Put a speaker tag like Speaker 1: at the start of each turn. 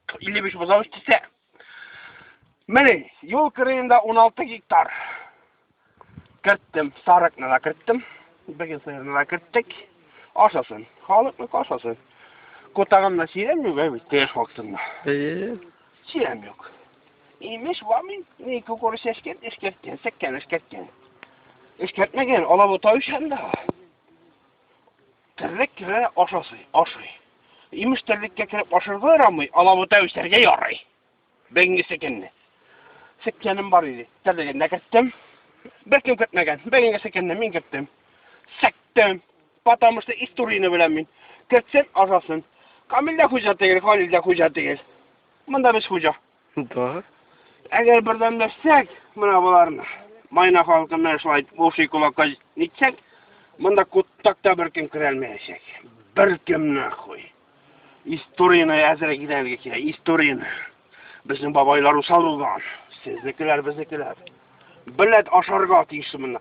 Speaker 1: 55 бозау үстерсә. Менә юл кырыенда 16 гектар. Керттем, сарыкны да керттем, беген сыерны да керттек. Ашасын, халыкны ашасын. Котагымда чирәм юк, әй бит, кояш вакытында.
Speaker 2: Әйе.
Speaker 1: Чирәм юк. Имеш, вамин, ни кукуруз чәчкән, эшкәрткән, сәккән, эшкәрткән. Эшкәртмәгән, алабута үсән дә. Терлек керә, ашасый, ашый. Имеш терлеккә кереп ашырга ярамый, алабута үсәргә ярый. Бүгенге секенне. Секкәнем бар иде. Терлеген дә керттем. Беркем кертмәгән. Бүгенге секенне мин керттем. Сектем. Потому что историяне беләм мин. Кертсен, ашасын. Камил дә хуҗа түгел, Халил дә хуҗа түгел. Монда без хуҗа.
Speaker 2: Да.
Speaker 1: Әгәр бердәмләшсәк, менә боларны, Майна халкы менә шулай уши колакка нитсәк, монда куттакта беркем керә алмаячак. Беркем нахуй. Историяне әзерәк өйрәнергә кирәк, историяне. Безнең бабайлар усал булган. Сезнекеләр, безнекеләр. Беләт ашарга тиеш монда.